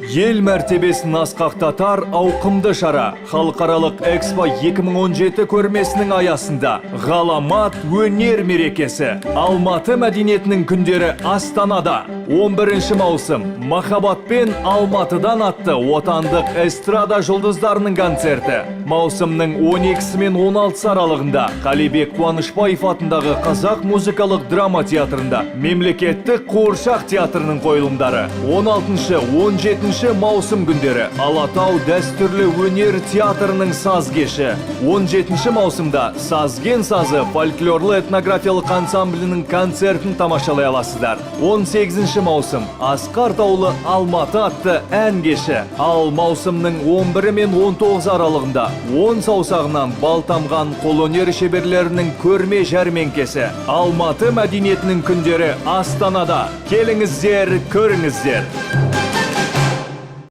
Ел мәртебесін асқақтатар ауқымды шара Халықаралық Экспо 2017 көрмесінің аясында ғаламат өнер мерекесі, Алматы мәдениетінің күндері Астанада. 11 маусым «Махаббатпен Алматыдан» атты отандық эстрада жұлдыздарының концерті. Маусымның 12 мен 16 аралығында Қалибек Қуанышбаев атындағы Қазақ музыкалық драма театрында Мемлекеттік қуыршақ театрының қойылымдары. 16-17 маусым күндері Алатау дәстүрлі өнер театрының саз кеші. 17 маусымда «Сазген сазы» фольклорлы этнографиялық ансамблінің концертін тамашалай аласыздар. 18 маусым «Асқар таулы Алматы» атты ән кеші. Ал маусымның 11 мен 19 аралығында 10 саусағынан бал тамған қолөнер шеберлерінің көрме жәрмеңкесі. Алматы мәдениетінің күндері Астанада. Келіңіздер, көріңіздер.